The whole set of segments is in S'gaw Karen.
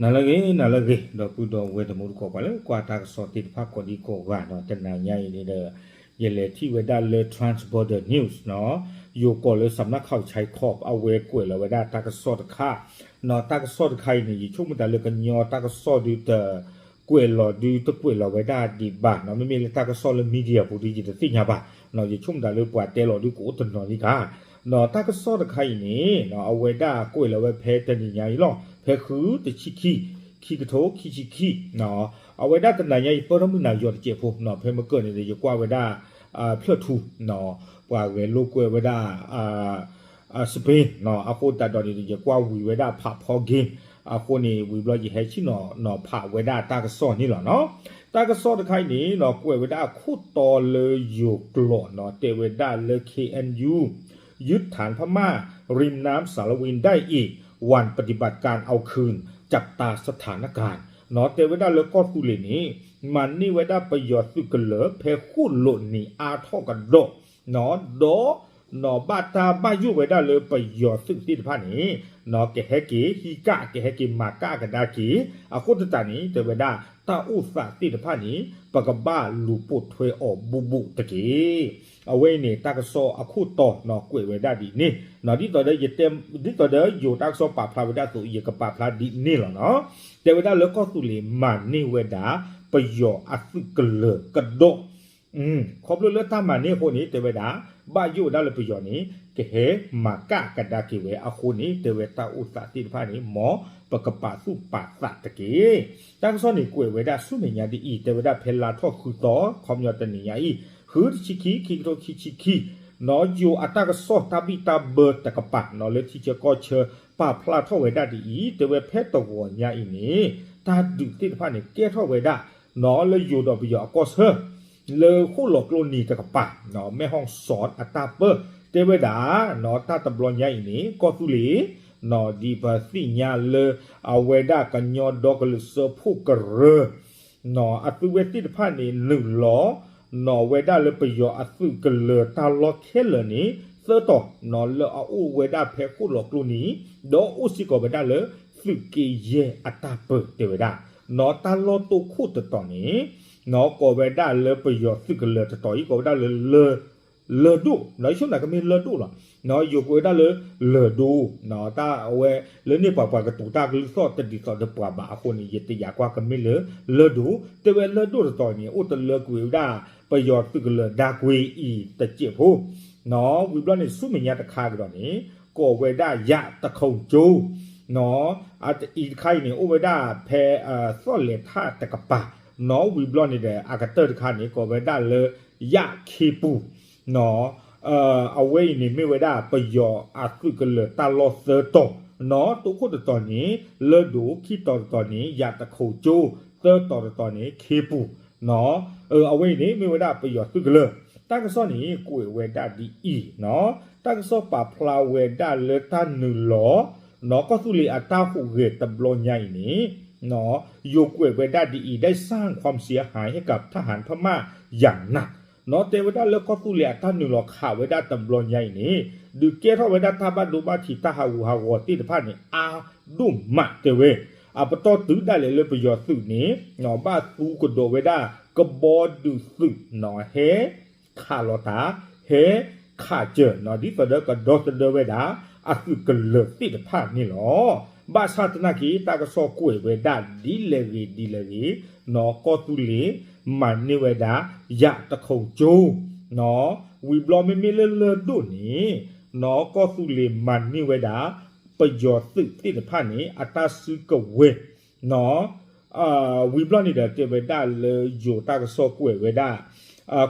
နၤလၢအဂ့ၤ နၤလၢအဂ့ၤ ဒီပုၢ်ဒီဝဲၢ်တံၤသကိး ပှၤလၢကွၢ်တၢ်ကစီၣ်သ့ၣ်တဖၣ်ကိးဒံကိးဂၤနီၤ, တနၤညါအံၤန့ၣ်ဒီး ယလဲၤထံၣ်ဝဲဒၣ်လၢ Trans Border News နီၤ, ယိၤကိးလၢ စးနၣ်ခီၣ်ဆဲခီၣ် အဝဲကွဲးလီၤဝဲဒၣ်တၢ်ကစီၣ်တခါ, နီၤ တၢ်ကစီၣ်တခါအံၤန့ၣ် ယဆိကမိၣ်သးလၢကညီတၢ်ကစီၣ်ဒုးတ ကွဲးလီၤဒုးတကွဲးလီၤဝဲဒၣ်ဒံးဘၣ်နီၤ, မ့မ့ၢ်လၢတၢ်ကစီၣ်လၢ media ပူၤဒုးယတသ့ၣ်ညါဘၣ်, ယဆိကမိၣ်သးလၢပှၤတဲလီၤဒုးကအိၣ်တနီၤလံတၢ်, နီၤ တၢ်ကစီၣ်တခါအံၤန့ၣ် အဝဲဒၣ်ကွဲးလီၤဝဲဖဲတနံၤညါအံၤလီၤ, ဖဲဃုတဆံခံ ခံကထိခံဆံခံ, အဝဲဒၣ်တနၤညါအံၤ ပၢၢ်ထီၣ်မုၢ်နၤယီၤတစဲးဖိနီၤ, ဖဲမုၢ်ကၢၢ်န့ၣ်ဒီး ယကွၢ်ဝဲဒၣ် ဖျၢၣ်ထူနီၤ, ပှၤဂဲၤလိာ်ကွဲဝဲဒၣ် Spain နီၤ, အဃိသတးဒီးန့ၣ် ယကွၢ်ဝံၤဝဲဒၣ်ဖးဖီက့ၤ, အဃိန့ၣ် ဝံၤဘျီယဟဲဆ့ၣ်နီၤနီၤဖးဝဲဒၣ်တၢ်ကစီၣ်န့ၣ်လီၤနီၤ. တၢ်ကစီၣ်တခါအံၤန့ၣ်နီၤ ကွဲးဝဲဒၣ်အခိၣ်တီလၢယိၤကျိာ်နီၤ, တဲဝဲဒၣ်လၢ เคเอ็นยู ยึดฐานพม่าริมน้ำสารวินได้อีก วันปฏิบัติการเอาคืนจับตาสถานการณ์ နီၤ, တဲဝဲဒၣ်လၢကီၢ်သူလ့ၤန့ၣ် မၤန့ၢ်ဝဲဒၣ်ပယီၤသုးကလၢၤ ဖဲဃိၣ်လိာ်နံၤအါထီၣ်ကဒီး နီၤ, ဒီး နီၤဘၣ်တၢ်ဘၣ်ယိၣ်ဝဲဒၣ်လၢပယီၤသုးသ့ၣ်တဖၣ်န့ၣ် နီၤ ကဟဲက့ၤဟံးကၣ် ကဟဲက့ၤမၤကၣ်ကဒါက့ၤ, အဃိသတးန့ၣ် တဲဝဲဒၣ် တၢ်အိၣ်သးသ့ၣ်တဖၣ်န့ၣ် ပကဘၣ်လူၤပိာ်ထွဲအီၤဘူးဘူးတက့ၢ်. အဝဲအံၤန့ၣ် တၢ်ကစီၣ်အခိၣ်တီနီၤ ကွဲးဝဲဒၣ်ဒ်န့ၣ်, ဒ်သိးဒီးယတဲ ဒ်သိးဒီးယိၤတၢ်ကစီၣ်ပာ်ဖျါဝဲဒၣ်အသိး ယကပာ်ဖျါဒ်န့ၣ်လီၤနီၤ. တဲဝဲဒၣ်လၢကီၢ်သူလ့ၤမၤန့ၢ်ဝဲဒၣ် ပယီၤအသုးကလၢၤကဒီး ခီဖျိလၢတၢ်မၤန့ၢ်အဃိန့ၣ် တဲဝဲဒၣ် ဘၣ်ယိၣ်ဝဲဒၣ်လၢပယီၤန့ၣ် ကဟဲမၤကၣ်ကဒါက့ၤဝဲအဃိန့ၣ် တဲဝဲတၢ်အိၣ်သးသ့ၣ်တဖၣ်န့ၣ် မ်ပကပာ်သူၣ်ပာ်သးတက့ၢ်. တၢ်ကစီၣ်န့ၣ်ကွဲးဝဲဒၣ်ဆူမဲာ်ညါဒ်အံၤ, တဲဝဲဒၣ်ဖဲလါထီၣ်ဃုသီ ခီပညီတနံၤညါအံၤ ဃုတဆံခံ ခံကထိခံဆံခံ, နီၤ ယိၤအတၢ်ကစီၣ်တၢ်ဘံၣ်တၢ်ဘၢတကပၤ နီၤ လၢထံဆၢကီၢ်ဆၢ ပာ်ဖျါထီၣ်ဝဲဒၣ်ဒ်အံၤ, တဲဝဲဖဲတဂီၤညါအံၤန့ၣ် တၢ်ဒုးသ့ၣ်တဖၣ်န့ၣ် ကဲထီၣ်ဝဲဒၣ် နီၤ လၢယိၤဒီးပယီၤအကီၢ်ဆၢ လၢဃိၣ်လီၤကျိနံၤတကပၤ နီၤ မဲၣ်ဟီၣ်စီၣ်အတၢ်ပၢ တဲဝဲဒၣ် နီၤ တၢ်တဘျီညါအံၤန့ၣ် ကီၢ်သူလ့ၤ နီၤ ဒ်ပသ့ၣ်ညါလၢ အဝဲဒၣ်ကညီဒီကလုာ်စၢဖှိၣ်ကရၢ နီၤ အသုဝဲသ့ၣ်တဖၣ်န့ၣ် နုာ်လီၤ နီၤ ဝဲဒၣ်လၢပယီၤအသုးကလၢၤတၢ်လီၢ်ခဲလၢာ်န့ၣ် သၢတီၤ နီၤ လၢအအိၣ်ဝဲဒၣ်ဖဲဃိၣ်လီၤကျိနံၤ ဒီးအိၣ်စ့ၢ်ကီးဝဲဒၣ်လၢ သုးက့ယဲၢ်အတၢ်ပၢ တဲဝဲဒၣ် နီၤ တၢ်လီၢ်တိခိၣ်တတီၤန့ၣ် နီၤ ကိးဝဲဒၣ်လၢပယီၤသုးကလၢၤတတီၤအံၤ ကိးဝဲဒၣ်လၢ လၢၢ်ဒိၣ် နီၤ ယဆိကမိၣ်သးကမ့ၢ်လၢၢ်ဒိၣ်လီၤ နီၤ ယိၤကွဲးဝဲဒၣ်လၢ လၢၢ်ဒိၣ် နီၤ တၢ်အဝဲ လၢန့ၣ်ပှၤပှၤကတိၤတၢ်ကလုၢ်သီၣ်တဒ်သိးဒီးပှၤဘၣ်အဃိန့ၣ် ယတယာ်ကွၢ်ကမ့ၢ်လၢ လၢၢ်ဒိၣ် တဲဝဲလၢၢ်ဒိၣ်တတီၤန့ၣ် အိၣ်တလၢကွံာ်ဝဲဒၣ် ပယီၤသုးကလၢၤဒါကွ့အံၤတစဲးဖိ နီၤ ဝံၤဘျီန့ၣ် ဆူမဲာ်ညါတခါကဒီးန့ၣ် ကိးဝဲဒၣ်ယးတခိၣ်ကၠိ နီၤ အအံၤတခါအံၤန့ၣ် အိၣ်ဝဲဒၣ်ဖဲ သီၣ်လဲၤထၣ်တကပၤ နီၤ ဝံၤဘျီန့ၣ်ဒီး အကတၢၢ်တခါန့ၣ် ကိးဝဲဒၣ်လၢ ယးခ့ပူၤ နီၤ အဝဲအံၤန့ၣ် မ့ၢ်ဝဲဒၣ်ပယီၤအသုးကလၢၤတၢ်လီၢ်သၢတီၤ နီၤ တိခိၣ်တတီၤန့ၣ် လၢၢ်ဒိၣ် ခံတီၤတတီၤန့ၣ် ယးတခိၣ်ကၠိ သၢတီၤတတီၤန့ၣ် ခ့ပူၤ နီၤ အဝဲအံၤန့ၣ် မ့ၢ်ဝဲဒၣ်ပယီၤသုးကလၢၤ တၢ်ကစီၣ်န့ၣ် ကွဲးဝဲဒၣ်ဒ်အံၤ နီၤ တၢ်ကစီၣ်ပာ်ဖျါဝဲဒၣ်လၢတၢ်နုာ်လီၤ နီၤ ကီၢ်သူလ့ၤအတၢ်ဟူးဂဲၤတဘျီညါအံၤန့ၣ် နီၤ ယိၤကွဲးဝဲဒၣ်ဒ်အံၤ ได้สร้างความเสียหายให้กับทหารพม่าอย่างหนัก နီၤ တဲဝဲဒၣ်လၢကီၢ်သူလ့ၤအတၢ်နုာ်လီၤခးဝဲဒၣ်တဘျီညါအံၤန့ၣ် ဒုးကဲထီၣ်ဝဲဒၣ်တၢ်ဘၣ်ဒိဘၣ်ထံးတၢ်ဟးဂူာ်ဟးဂီၤသ့ၣ်တဖၣ်န့ၣ် အါဒိၣ်မးတဲဝဲ အပတီၢ်တုၤဒၣ်လဲာ်လၢပယီၤသုးန့ၣ် ဘၣ်သူကဒီးဝဲဒၣ် ကဘီဒုးသုး နီၤ ဟဲ ခးလီၤတၢ် ဟဲခးစၢၤ နီၤ ဒ်သိးဒီးကဒီသဒၢဝဲဒၣ် အသုးကလၢၤသ့ၣ်တဖၣ်န့ၣ်လီၤ. ဘၣ်ဆၣ်သနာ်က့ တၢ်ကစီၣ်ကွဲးဝဲဒၣ်ဒ်လဲၣ်ဂ့ၤဒ်လဲၣ်ဂ့ၤ နီၤ ကီၢ်သူလ့ၤ မၤန့ၢ်ဝဲဒၣ် ယးတခိၣ်ကၠိ နီၤ ဝံၤဘျီမ့မ့ၢ်လၢလၢၢ်ဒိၣ်န့ၣ် နီၤ ကီၢ်သူလ့ၤမၤန့ၢ်ဝဲဒၣ် ပယီၤသုးသ့ၣ်တဖၣ်န့ၣ် အတၢ်စုကဝဲၤ နီၤ ဝံၤဘျီန့ၣ်ဒီး တဲဝဲဒၣ်လၢယိၤတၢ်ကစီၣ်ကွဲးဝဲဒၣ်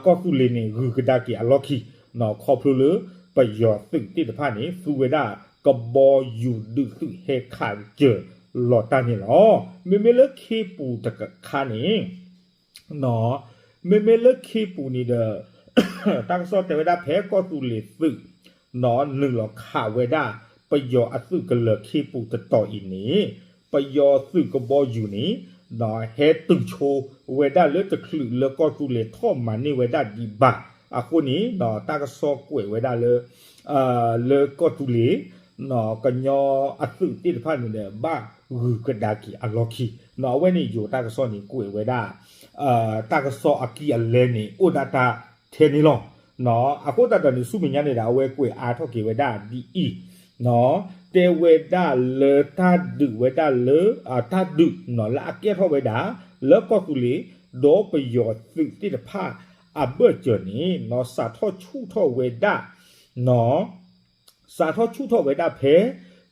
ကီၢ်သူလ့ၤန့ၣ် ဂုၤကဒါက့ၤအလီၢ်ခံ နီၤ ခီဖျိလၢ ပယီၤသုးသ့ၣ်တဖၣ်န့ၣ် သူဝဲဒၣ် ကဘီယူၤဒုးသုးဟဲခးစၢၤလီၤတၢ်န့ၣ်လီၤ. မ့မ့ၢ်လၢခ့ပူၤတခါန့ၣ် နီၤ မ့မ့ၢ်လၢခ့ပူၤန့ၣ်ဒီး တၢ်ကစီၣ်တဲဝဲဒၣ်ဖဲကီၢ်သူလ့ၤသုး နီၤ နုာ်လီၤခးဝဲဒၣ် ပယီၤအသုးကလၢၤခ့ပူၤတတီၤအံၤန့ၣ် ပယီၤသုးကဘီယူၤန့ၣ် နီၤ ဟဲတုၤဆိဝဲဒၣ်လၢတချုးလၢကီၢ်သူလ့ၤထီၣ်မၤန့ၢ်ဝဲဒၣ်ဒံးဘၣ် အဃိန့ၣ် နီၤ တၢ်ကစီၣ်ကွဲးဝဲဒၣ်လၢ လၢကီၢ်သူလ့ၤ နီၤ ကညီအသုးသ့ၣ်တဖၣ်န့ၣ်ဒီး ဘၣ် ဂုၤကဒါက့ၤအလီၢ်ခံ, အဝဲန့ၣ်ယိၤတၢ်ကစီၣ်န့ၣ် ကွဲးဝဲဒၣ် တၢ်ကစီၣ်အကံၢ်အလဲန့ၣ် အိၣ်ဒၣ်တၢ်ထဲန့ၣ်လီၤ. အဃိသတးဒီးန့ၣ် ဆူမဲာ်ညါန့ၣ်ဒီး အဝဲကွဲးအါထီၣ်က့ၤဝဲဒၣ်ဒ်အံၤ, တဲဝဲဒၣ်လၢတၢ်ဒုးဝဲဒၣ်လၢ တၢ်ဒုးလၢအကဲထီၣ်ဝဲဒၣ် လၢကီၢ်သူလ့ၤ ဒီးပယီၤသုးသ့ၣ်တဖၣ်အဘၢၣ်စၢၤန့ၣ် စးထီၣ်ဆူၣ်ထီၣ်ဝဲဒၣ် စးထီၣ်ဆူၣ်ထီၣ်ဝဲဒၣ်ဖဲ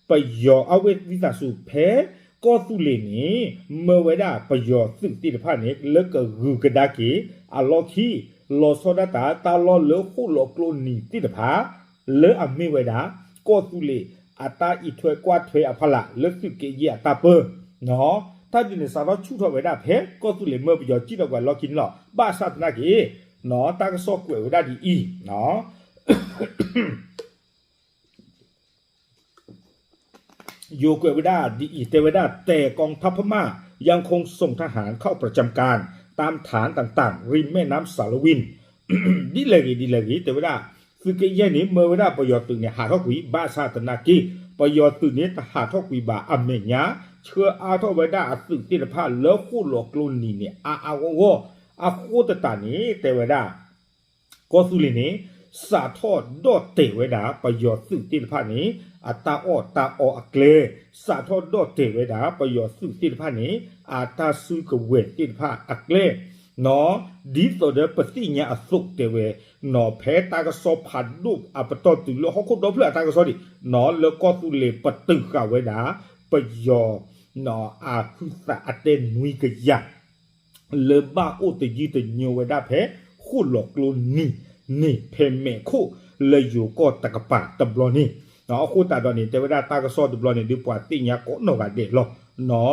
ပယီၤအဝဲ ဝံသးစူၤဖဲ ကီၢ်သူလ့ၤန့ၣ် မၢဝဲဒၣ်ပယီၤသုးသ့ၣ်တဖၣ်န့ၣ် လၢကဂုၤကဒါက့ၤအလီၢ်ခံ လီၤဆီဒၣ်တၢ် တၢ်လီၢ်လၢဃိၣ်လီၤကျိနံၤသ့ၣ်တဖၣ် လၢအမ့ၢ်ဝဲဒၣ် ကီၢ်သူလ့ၤအတၢ်အံးထွဲကွၢ်ထွဲအဖီလာ် လၢသုးက့ယဲၢ်အတၢ်ပၢ တၢ်ဒုးန့ၣ် စးထီၣ်ဆူၣ်ထီၣ်ဝဲဒၣ်ဖဲကီၢ်သူလ့ၤမၢပယီၤစံၣ်ထီၣ်ကွံာ်အလီၢ်ခံန့ၣ်လီၤ. ဘၣ်ဆၣ်သနာ်က့ တၢ်ကစီၣ်ကွဲးဝဲဒၣ်ဒ်အံၤ ယိၤကွဲးဝဲဒၣ်ဒ်အံၤ တဲဝဲဒၣ် แต่กองทัพพม่ายังคงส่งทหารเข้าประจำการตามฐานต่างๆ ริมแม่น้ำสาละวิน ဒ်လဲၣ်ဂ့ၤဒ်လဲၣ်ဂ့ၤ တဲဝဲဒၣ် သုးက့ယဲၢ်န့ၣ် မၢဝဲဒၣ်ပယီၤသုးန့ၣ် ဟးထီၣ်ကွံာ် ဘၣ်ဆၣ်သနာ်က့ ပယီၤသုးန့ၣ် တဟးထီၣ်ကွံာ်ဘၣ် အမဲာ်ညါ ဆှၢအါထီၣ်ဝဲဒၣ်အသုးသ့ၣ်တဖၣ်လၢဃိၣ်လီၤကျိနံၤန့ၣ် အါအါဂီၢ်ဂီၢ် အဃိသတးန့ၣ် တဲဝဲဒၣ် ကီၢ်သူလ့ၤန့ၣ် စးထီၣ်ဒီၣ်တဲာ်ဝဲဒၣ် ပယီၤသုးသ့ၣ်တဖၣ်န့ၣ် အတၢ်အီၣ်တၢ်အီအကျဲ, စးထီၣ်ဒီၣ်တဲာ်ဝဲဒၣ် ပယီၤသုးသ့ၣ်တဖၣ်န့ၣ် အတၢ်စုကဝဲၤသ့ၣ်တဖၣ်အကျဲ ဒ်သိးဒီးပသ့ၣ်ညါအသိးတဲဝဲ ဖဲတၢ်ကစီၣ်ဖးဒိၣ်အပတီၢ်တုၤလၢဟီၣ်ခိၣ်ဒီဖျၢၣ်အတၢ်ကစီၣ်ဒံး လၢကီၢ်သူလ့ၤပတုာ်ဃာ်ဝဲဒၣ် ပယီၤ အဟုသးအတဲနွံကယၤ လၢဘၣ်အိၣ်တယုၢ်တညိဝဲဒၣ်ဖဲ ဃိၣ်လီၤကျိနံၤန့ၣ် ဖဲမဲာ်ခိၣ်လၢယိၤကီၢ်တကပၤတဘျီန့ၣ် အဃိသတးဒီးန့ၣ် တဲဝဲဒၣ်တၢ်ကစီၣ်တဘျီန့ၣ် ဒုးပှၤသ့ၣ်ညါကိးနီၢ်ဂၤဒဲးလီၤ.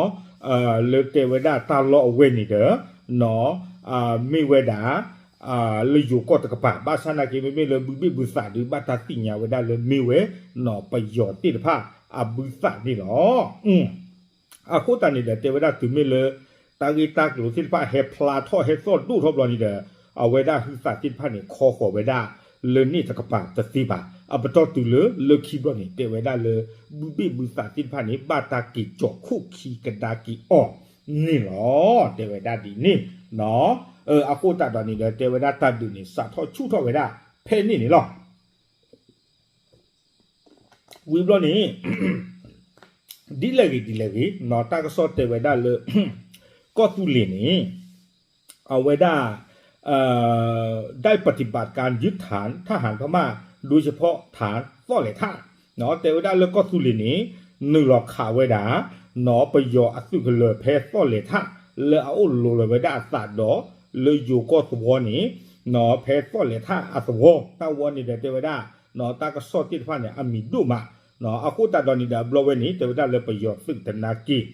လၢတဲဝဲဒၣ်တၢ်လီၢ်အဝဲန့ၣ်ဒီး မ့ၢ်ဝဲဒၣ် လၢယိၤကီၢ်တကပၤ ဘၣ်ဆၣ်နာ်က့ မ့မ့ၢ်လၢဘုဘ့ၣ်ဘုသးဒုး ဘၣ်တၢ်သ့ၣ်ညါဝဲဒၣ်လၢမ့ၢ်ဝဲ ပယီၤသ့ၣ်တဖၣ်အဘုသးန့ၣ်လီၤ. အဃိသတးန့ၣ်ဒီး တဲဝဲဒၣ်တုၤမ့ၢ်လၢ တၢ်ဂ့ၢ်တၢ်ကျိၤသ့ၣ်တဖၣ်ဟဲဖျါထီၣ်ဟဲသီၣ်ဒိၣ်ထီၣ်ဘျီန့ၣ်ဒီး အဝဲဒၣ်ဟုသးသ့ၣ်တဖၣ်န့ၣ် ခီဃီၤဝဲဒၣ်လၢန့ၣ်တကပၤတသ့ဘၣ်. အပတီၢ်တုၤလၢလၢခံဘျီန့ၣ် တဲဝဲဒၣ်လၢ ဘုဘ့ၣ်ဘုသးသ့ၣ်တဖၣ်န့ၣ် ဘၣ်တၢ်က့ၤကၠီၤခိၣ်ခံကဒါက့ၤအီၤန့ၣ်လီၤ. တဲဝဲဒၣ်ဒ်န့ၣ် အဃိသတးဒီးန့ၣ်ဒီး တဲဝဲဒၣ်တၢ်ဒုးန့ၣ် စးထီၣ်ဆူၣ်ထီၣ်ဝဲဒၣ်ဖဲန့ၣ်န့ၣ်လီၤ. ဝံၤဘျီန့ၣ် ဒ်လဲၣ်ဂ့ၤဒ်လဲၣ်ဂ့ၤ တၢ်ကစီၣ်တဲဝဲဒၣ်လၢ ကီၢ်သူလ့ၤန့ၣ် အဝဲဒၣ် ได้ปฏิบัติการยึดฐานทหารพม่า โดยเฉพาะฐานသော့လဲၤထၣ် တဲဝဲဒၣ်လၢကီၢ်သူလ့ၤန့ၣ် နုာ်လီၤခးဝဲဒၣ် ပယီၤအသုးကလၢၤဖဲသော့လဲၤထၣ် လၢအအိၣ်လိၤလီၤဝဲဒၣ်အသးဒီး လၢယိၤကီၢ်သဝီန့ၣ် ဖဲသော့လဲၤထၣ်အသဝီ တၢ်ဝီန့ၣ်ဒီးတဲဝဲဒၣ် တၢ်ကစီၣ်သ့ၣ်တဖၣ်န့ၣ် အမံၤဒိၣ်မး အဃိသတးဒီးန့ၣ်ဒီး အဘျီဝဲန့ၣ် တဲဝဲဒၣ်လၢပယီၤသုးတနာ်က့ၤ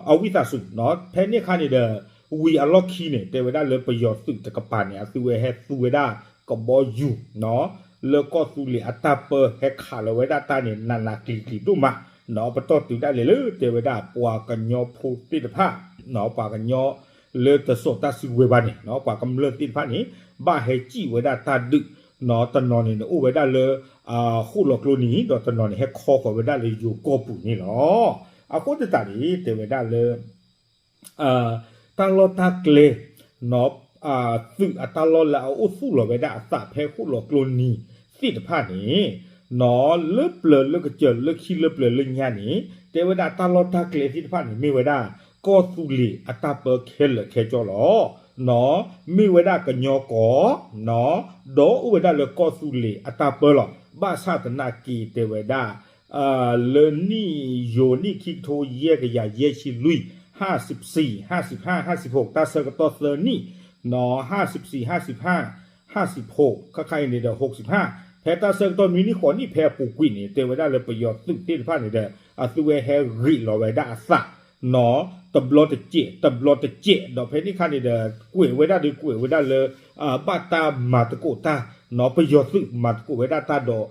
အဝံသးစူၤ ဖဲန့ၣ်အခါန့ၣ်ဒီး ဝံၤအလီၢ်ခံန့ၣ် တဲဝဲဒၣ်လၢပယီၤသုးတကပၤန့ၣ် အသုဝဲဟဲသူဝဲဒၣ်ကဘီယူၤ လၢကီၢ်သူလ့ၤအတၢ်ပၢဟဲခးလီၤဝဲဒၣ်တၢ်န့ၣ် နးနးကျံၤကျံၤဒိၣ်မး ပတီၢ်တုၤဒၣ်လဲာ်လၢတဲဝဲဒၣ်ပှၤကညီဖိသ့ၣ်တဖၣ် ပှၤကညီလၢတစိာ်တၢ်စုကဝဲၤဘၣ်န့ၣ် ပှၤကမျၢၢ်သ့ၣ်တဖၣ်န့ၣ် ဘၣ်ဟဲစံၣ်ဝဲဒၣ်တၢ်ဒုး တနီၤန့ၣ်န့ၣ် အိၣ်ဝဲဒၣ်လၢ ဃိၣ်လီၤကျိနံၤ ဒီးတနီၤန့ၣ် ဟဲခီဃီၤဝဲဒၣ်လၢယိၤကီၢ်ပူၤန့ၣ်လီၤ. အဃိသတးန့ၣ် တဲဝဲဒၣ်လၢ တၢ်လီၢ်တၢ်ကျဲ သုးအတၢ်လီၢ်လၢအအိၣ်သူၣ်လီၤဝဲဒၣ်အသးဖဲဃိၣ်လီၤကျိနံၤသ့ၣ်တဖၣ်န့ၣ် လၢပျၢၤလၢကစၢၢ်လၢခံလၢပျၢၤလၢညါန့ၣ် တဲဝဲဒၣ်တၢ်လီၢ်တၢ်ကျဲသ့ၣ်တဖၣ်န့ၣ် မ့ၢ်ဝဲဒၣ် ကီၢ်သူလ့ၤအတၢ်ပၢခဲလၢာ်ခဲဆ့လီၤ. မ့ၢ်ဝဲဒၣ်ကညီကီၢ် ဒီးအိၣ်ဝဲဒၣ်လၢကီၢ်သူလ့ၤအတၢ်ပၢလီၤ. ဘၣ်ဆၣ်သနာ်က့တဲဝဲဒၣ် လၢနံၣ်ယိၤနံၣ်ခံကထိယဲၢ်ကယၤယဲၢ်ဆံလွံၢ် ဟါစံးဆံ ဟါစံးဖး ဟါစံးဖိး တၢ်ဆၢကတီၢ်သၢနံၣ် ဟါစံးဆံ ဟါစံးဖး ဟါစံးဖိး ခါခါအံၤန့ၣ်ဒီး ဟိးစံးဖး ဖဲတၢ်ဆၢကတီၢ်နွံနံၣ်ဃိးနံၣ် ဖဲအပူၤကွံာ်န့ၣ် တဲဝဲဒၣ်လၢပယီၤသုးသ့ၣ်တဖၣ်န့ၣ်ဒီး အသုဝဲဟဲဂ့ၤလီၤဝဲဒၣ်အသး တဘျီတစဲး တဘျီတစဲး ဒီးဖဲန့ၣ်အခါန့ၣ်ဒီး ကွဲးဝဲဒၣ်ဒီးကွဲးဝဲဒၣ်လၢ ဘၣ်တၢ်မၤသကိးတၢ် ပယီၤသုးမၤသကိးဝဲဒၣ်တၢ်ဒီး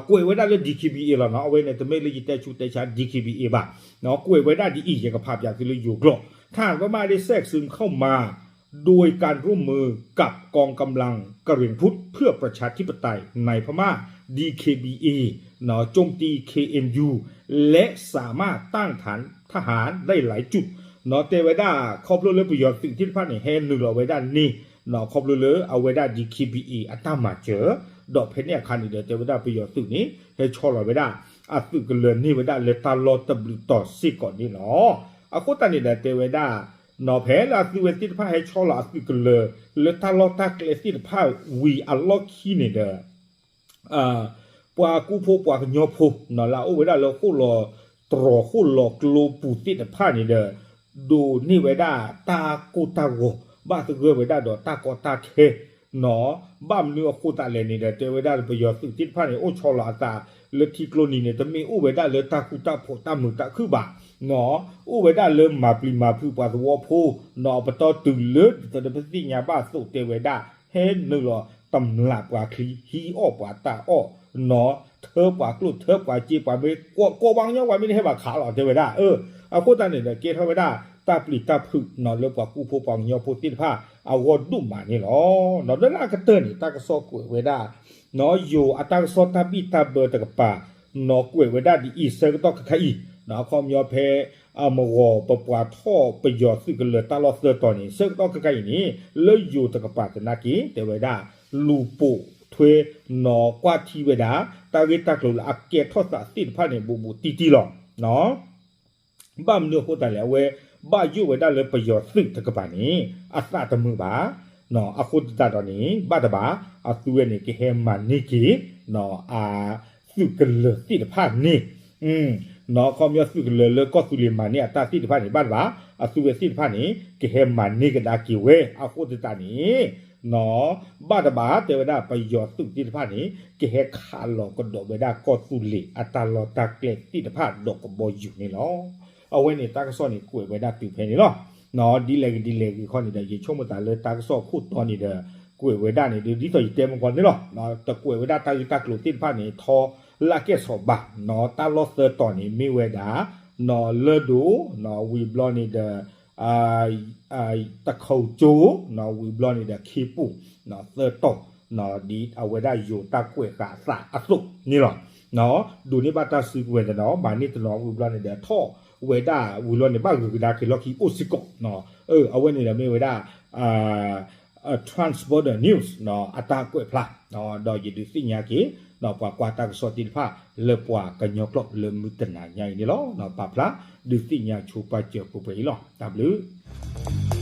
ကွဲးဝဲဒၣ်လၢ DKBA လီၤနီၤ. အဝဲန့ၣ် တမ့ၢ်လၢယတဲဆူးတဲဆါ DKBA ဘၣ်. ကွဲးဝဲဒၣ်ဒ်အံၤ ယကဖးပၠးသုလၢယိၤကျိာ် ฐานพม่าได้แทรกซึมเข้ามา โดยการร่วมมือกับกองกำลังกะเหรี่ยงพุทธเพื่อประชาธิปไตยในพม่า ดีเคบีเอ โจมตี เคเอ็นยู และสามารถต้านทหารได้หลายจุด တဲဝဲဒၣ် ခီဖျိလၢပယီၤသုးသ့ၣ်တဖၣ်န့ၣ် ဟဲနုာ်လီၤဝဲဒၣ်န့ၣ် ခီဖျိလၢအဝဲဒၣ် ဒီး DKBA အတၢ်မၤစၢၤ ဒီးဖဲန့ၣ်အခါန့ၣ်ဒီး တဲဝဲဒၣ်ပယီၤသုးန့ၣ် ဟဲဆီလီၤဝဲဒၣ် အသုးကလၢၤန့ၢ်ဝဲဒၣ်လၢတၢ်လီၢ်တဘျုးတီၤစ့ၢ်ကီးန့ၣ်လီၤ. အဃိသတးန့ၣ်ဒီးတဲဝဲဒၣ် ဖဲလၢအသုဝဲသ့ၣ်တဖၣ်ဟဲဆီလီၤအသုးကလၢၤ လၢတၢ်လီၢ်တၢ်ကျဲသ့ၣ်တဖၣ်ဝံၤအလီၢ်ခံန့ၣ်ဒီး ပှၤကူဖိပှၤကညီဖိ လၢအအိၣ်ဝဲဒၣ်လၢဃိၣ်လီၤတြီၤဃိၣ်လီၤကျိပူၤသ့ၣ်တဖၣ်န့ၣ်ဒီး ဒိးန့ၢ်ဝဲဒၣ်တၢ်ကိၢ်တၢ်ဂီၤ ဘၣ်သဂၢၢ်ဝဲဒၣ်ဒီးတၢ်ကီတၢ်ခဲ ဘၣ်မနုၤအဃိသတးလဲၣ်န့ၣ်ဒီး တဲဝဲဒၣ်ပယီၤသုးသ့ၣ်တဖၣ်န့ၣ် အိၣ်ဆီလီၤအသးလၢထံကျိနံၤန့ၣ် တမ့ၢ်အိၣ်ဝဲဒၣ်လၢတၢ်ဃူတၢ်ဖိးတၢ်မုာ်တၢ်ခုၣ်ဘၣ် အိၣ်ဝဲဒၣ်လၢမၤပျံၤမၤဖုးပှၤသဝီဖိ ပတီၢ်တုၤလၢဒ်သိးဒီးပသ့ၣ်ညါဘၣ်အသိးတဲဝဲဒၣ် ဟဲနုာ်လီၤတမျးပှၤချံ ဟံးအီၣ်ပှၤတၢ်အီၣ် ထၢပှၤကျိၣ်ထၢပှၤစ့ပှၤမ့ၢ် ကိးပှၤကညီပှၤမ့ၢ်တဟဲဘၣ်ခးလီၤတဲဝဲဒၣ် အဃိသတးန့ၣ်ဒီး ကဲထီၣ်ဝဲဒၣ်တၢ်ပျံၤတၢ်ဖုး လၢပှၤကူဖိပှၤကညီဖိသ့ၣ်တဖၣ်အဂီၢ်ဒိၣ်မးန့ၣ်လီၤ. ဒီးလၢအကတၢၢ်န့ၣ် တၢ်ကစီၣ်ကွဲးဝဲဒၣ် ယိၤအတၢ်ကစီၣ်တၢ်ဘံၣ်တၢ်ဘၢတကပၤ ကွဲးဝဲဒၣ်ဒ်အံၤ ဆၢကတီၢ်ခဲခါအံၤ အခီပညီဖဲ အမဂီၤပပှၤထီၣ်ပယီၤသုးကလၢၤတၢ်လီၢ်သၢတီၤန့ၣ် ဆၢကတီၢ်ခဲခါအံၤန့ၣ် လၢယိၤတကပၤသနာ်က့ တဲဝဲဒၣ် လူၤပိာ်ထွဲ ကွၢ်ထံဝဲဒၣ် တၢ်ဂ့ၢ်တၢ်ကျိၤလၢအကဲထီၣ်သးသ့ၣ်တဖၣ်န့ၣ် ဘူးဘူးတံၢ်တံၢ်လီၤ. ဘၣ်မနုၤအဃိသတးလဲၣ် အဝဲဘၣ်ယိၣ်ဝဲဒၣ်လၢပယီၤသုးတကပၤန့ၣ် အသးတမုာ်ဘၣ်. အဃိသတးဒီးန့ၣ် ဘၣ်တဘၣ် အသုဝဲန့ၣ် ကဟဲမၤန့ၢ်က့ၤ အသုးကလၢၤသ့ၣ်တဖၣ်န့ၣ် ခီပညီသုးကလၢၤလၢကီၢ်သူလ့ၤမၤန့ၢ်အတၢ်သ့ၣ်တဖၣ်န့ၣ် ဘၣ်တဘၣ် အသုဝဲသ့ၣ်တဖၣ်န့ၣ် ကဟဲမၤန့ၢ်ကဒါက့ၤဝဲ အဃိသတးန့ၣ် ဘၣ်တဘၣ် တဲဝဲဒၣ်ပယီၤသုးသ့ၣ်တဖၣ်န့ၣ် ကဟဲခးလီၤကဒီးဝဲဒၣ်ကီၢ်သူလ့ၤအတၢ်လီၢ်တၢ်ကျဲသ့ၣ်တဖၣ်ဒီးကဘီယူၤန့ၣ်လီၤ. အဝဲန့ၣ်တၢ်ကစီၣ်န့ၣ်ကွဲးဝဲဒၣ်တုၤဖဲန့ၣ်လီၤ. ဒ်လဲၣ်ဂ့ၤဒ်လဲၣ်ဂ့ၤခီန့ၣ်ဒီး ယဆိကမိၣ်သးလၢတၢ်ကစီၣ်ခိၣ်တီန့ၣ်ဒီး ကွဲးဝဲဒၣ်န့ၣ်ဒီး ဒ်သိးယတဲမကီန့ၣ်လီၤ. တကွဲးဝဲဒၣ်တၢ်ဂ့ၢ်တၢ်ကျိၤသ့ၣ်တဖၣ်န့ၣ် ထီလၢအကဲၣ်ဆိးဘၣ် တၢ်လီၢ်သၢတီၤန့ၣ် မ့ၢ်ဝဲဒၣ် လၢၢ်ဒိၣ် ဝံၤဘျီန့ၣ်ဒီး တခိကၠိ ဝံၤဘျီန့ၣ်ဒီးခ့ပူၤ သၢတီၤ ဒ်အဝဲဒၣ်ယိၤတၢ်ကွဲးဃာ်အသးအသိးန့ၣ်လီၤ. ဒိးန့ၢ်ဘၣ်တၢ်စုကဝဲၤတနီၤ မၤန့ၢ်တနီၤ ဝံၤဘျီန့ၣ်ဒီးထီၣ်ဝဲဒၣ် ဝံၤဘျီန့ၣ် ဘၣ်ဂုၤကဒါက့ၤလီၢ်ခံအိၣ်စ့ၢ်ကီး အဝဲန့ၣ်ဒီးမ့ၢ်ဝဲဒၣ် Trans Border News အတၢ်ကွဲးဖျါ ဒီးယဒုးသ့ၣ်ညါက့ၤ ပှၤကွၢ်တၢ်ကစီၣ်သ့ၣ်တဖၣ် လၢပှၤကညီကျိာ်လၢမုၢ်တနၤညါအံၤန့ၣ်လီၤ. ပာ်ဖျါ ဒုးသ့ၣ်ညါဆိပာ်စၢၤပှဲၤပှဲၤအံၤလီၤ. တၢ်ဘျုး